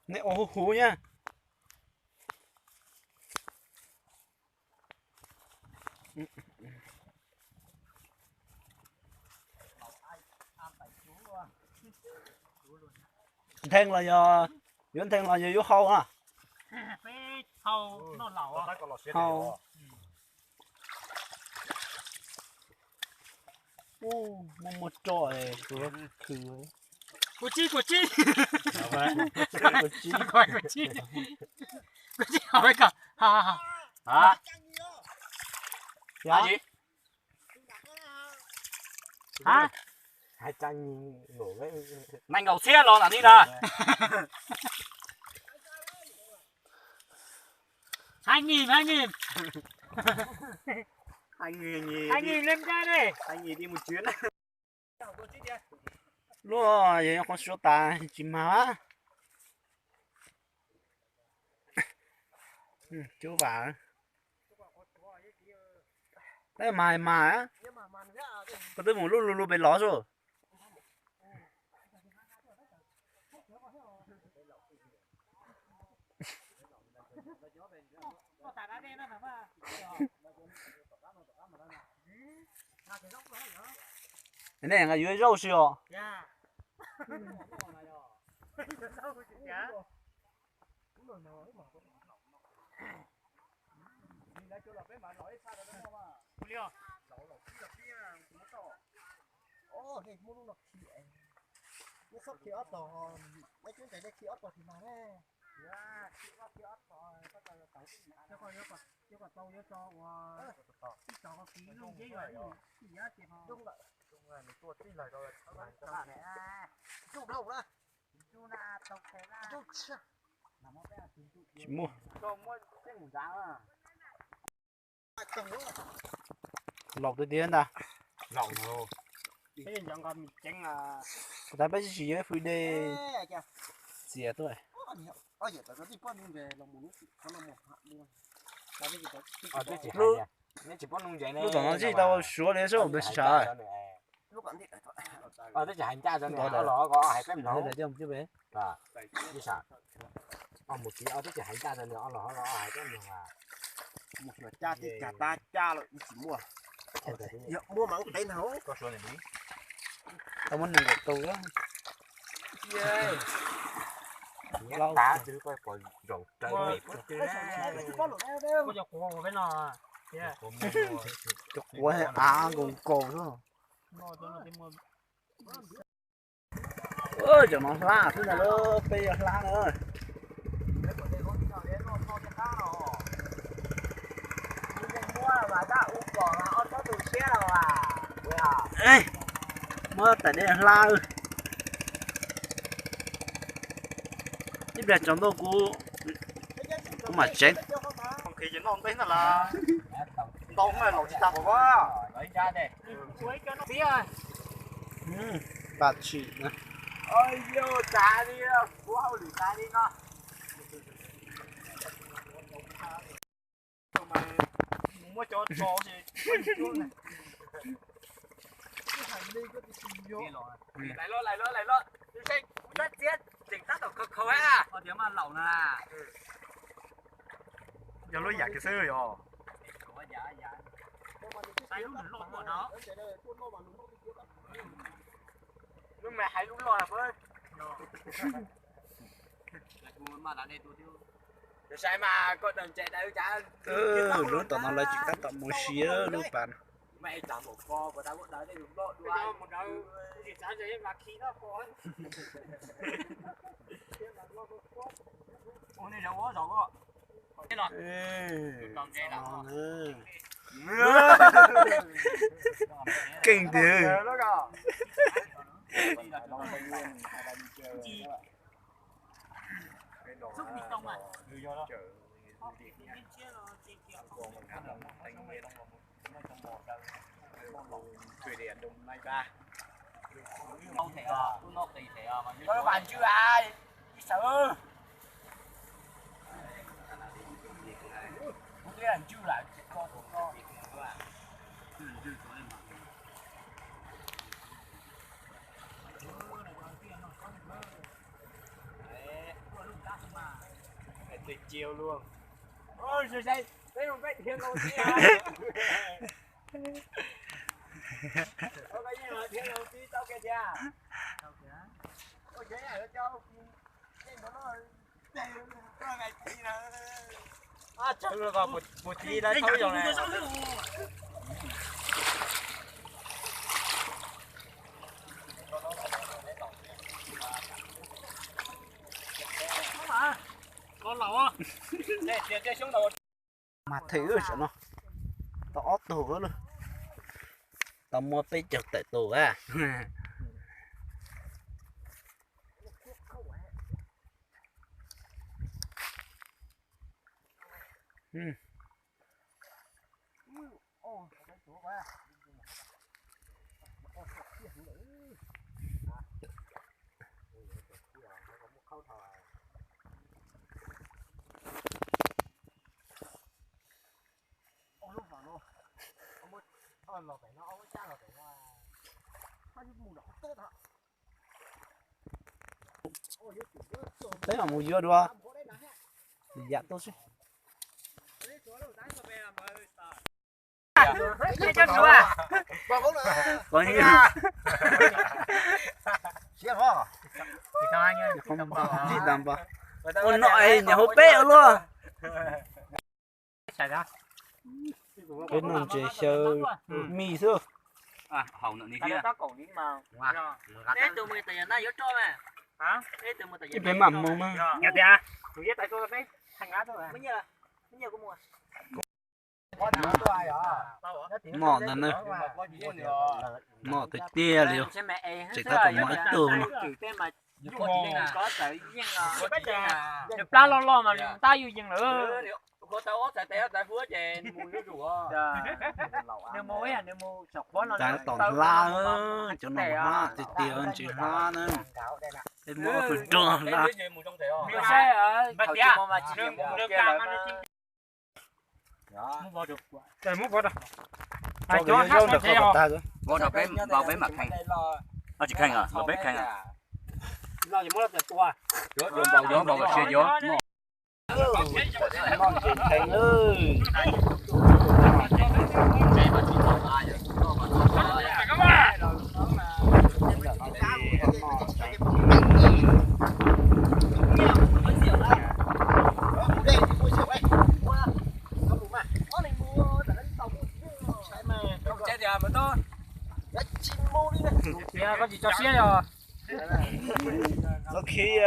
Nej ua huv huv nyab. Nthe los yog, yuav nthe los yog yuav hau na? Hau. Muaj muaj roj, kuv khw. Kuv tsib, kuv tsib. Kuv tsib, kuv tsib. Kuv tsib hau kom. Hai trăm nghìn, năm ngàn thiab los nram ni na. Hai nghìn, hai nghìn. Hai nghìn, hai nghìn lên đây đi. Hai nghìn đi một chuyến. Lub yog qhov suav tas tsis mag. Cub vam. Tab mas mas, koj twb mus lub lub lub pem los sus. Nej yuav zaub si os. Nej txhob khi ob tog, nej cub ntses nej khi ob tog tsis mag ne. Khi ob tog, khi ob tog, tau yuav tso ua ib tog ko kiv lub nceb yuav ib yam ces ho. Nws tuaj tib lawg rau, nws tuaj dhau na. Tsis muaj. Laus tiag tiag ntag. Kuv tas peb tsis tsis yuav fwj dej txias tuaj. Lub tom no tsis tau suav li sub pes sawv. Twb tsis hais ncaj rau nws, los ko hais peb mloog. Mus txiv twb tsis hais ncaj rau nws, los ko hais peb mloog. Mus suav caj tib cag tab caj lawm tsis muaj. Yog muaj mas ub qev ntag. Tau muab nws nkaum tus. Tab twb koj pom zaum raws pem pob tw. Cov quav av nkaus nkaus xwb. Cov no hlab xwb ntag lauj, peb yog hlab na. Muab tais dej hlab. Ib pliag tsaus ntuj kuv, kuv mam tsev. Ntau laus tsis tas npaum. Tam sim na. Muab cov tso. Lais los, lais los, lais los. Tus seb kuv tab txiab tseem tab tom khaus khaus a. Tias mas laus na. Yog lub yam kiag xwb yog. Lub me hais lub loj na. Lub tom no lawv tseem tab tom mus si lub pas no. Keej tiag. Tus chiêu luôn. Ôi, sao sai, peb mong peb thiab nkaus tib. Ôi, koj yeej thiab nkaus tib tau kiag thiab. Ôi, thế hả, cho, cho nó, cho nó ngày chi nè. Á, tsawg los puas tib lawv thaub zoo na. Mas them wb saum no, tau ob tug lawm, tau muab peb caug tawm tus a. Peb mam mus yuav dua yam tuaj xwb. Ua no es nyuam hauv peb ua luaj. Peb noj ntses xyaw mis xwb. Ib peb mam mus mas. Mom ntag na, mom tiag tiag li, tseem tab tom mos ib tug no. Nws plab loj loj mas nws ntab yuj yees lawm. Tab tom hlab, cov no hlab tiag tiag ntsis hlab na. Peb muab tus rog hlab. Tso zaub ntawm koj kom tag. Tsis kheej, los peb kheej. Yuav npau kom siab yuav. Noj ntses kheej lawm. Koj tsis tso siab os. Txhob khib.